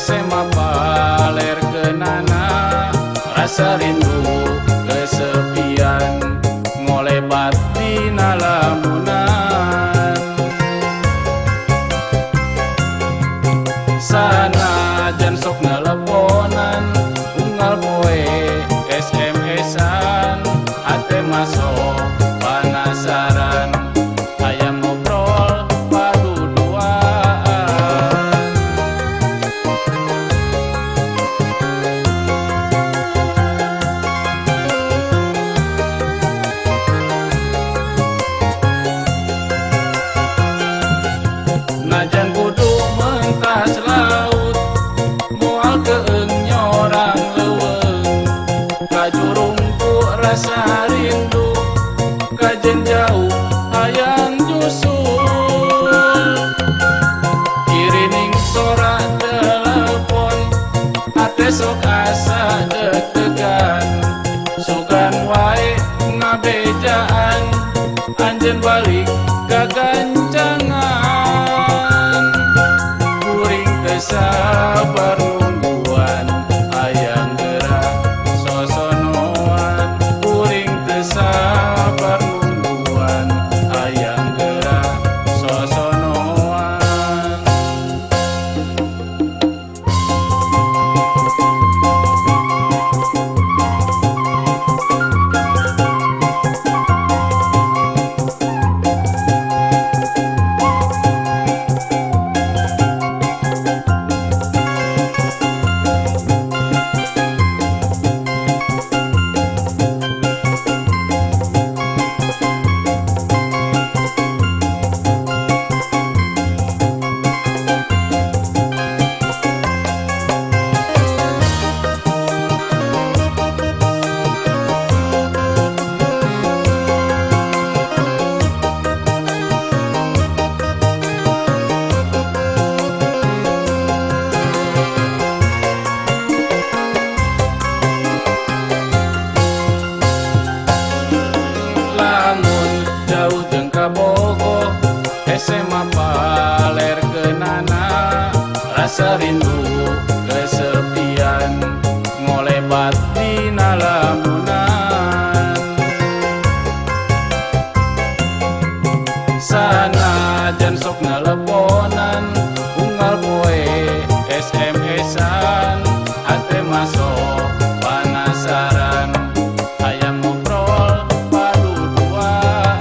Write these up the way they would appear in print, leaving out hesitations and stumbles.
SMA paler kenana, rasa rindu kesepian ngolebat dina lamunan. Sanajan sok neleponan, unggal poe SMS-an, hate masuk penasaran, hayang ngobrol paduduaan. Najan kudu mentas laut, moal keeng nyorang leuweung, kajurung ku rasa rindu, kajen jauh hayang nyusul. Irining sora telepon, hate sok asa deg-degan, sugan wae ngabejaan, anjeun balik kagancangan. Kuring teu sabar nungguan, hayang geura sosonoan. Kuring teu sabar nungguan, hayang geura sosonoan. Lamun jauh jeung kabogoh, SMA paler kenana, rasa rindu kesepian ngolebat dina lamunan. Sanajan sok neleponan, unggal poe SMS-an, hate masuk penasaran, hayang ngobrol paduduaan.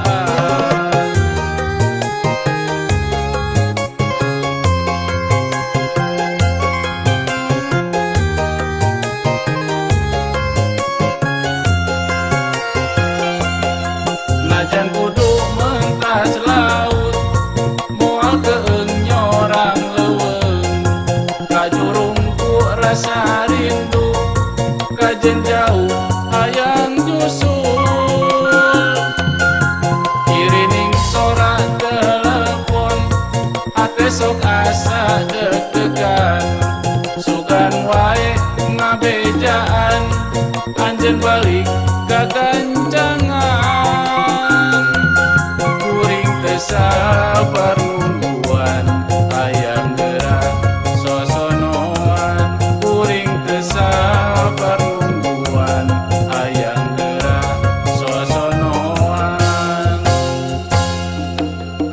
Najan kudu mentas laut, moal keeng nyorang leuweung, kajurung ku rasa rindu, kajen jauh hayang nyusul. Irining sora telepon, hate sok asa deg-degan, sugan wae ngabejaan, anjeun balik kagancangan. Kuring teu sabar nungguan, hayang geura sosonoan. Kuring teu sabar nungguan, hayang geura sosonoan.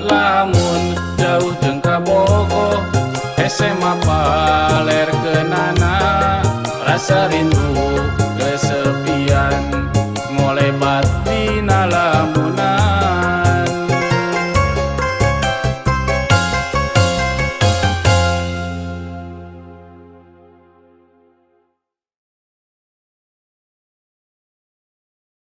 Lamun jauh jeung kabogoh, SMA paler kenana, rasa rindu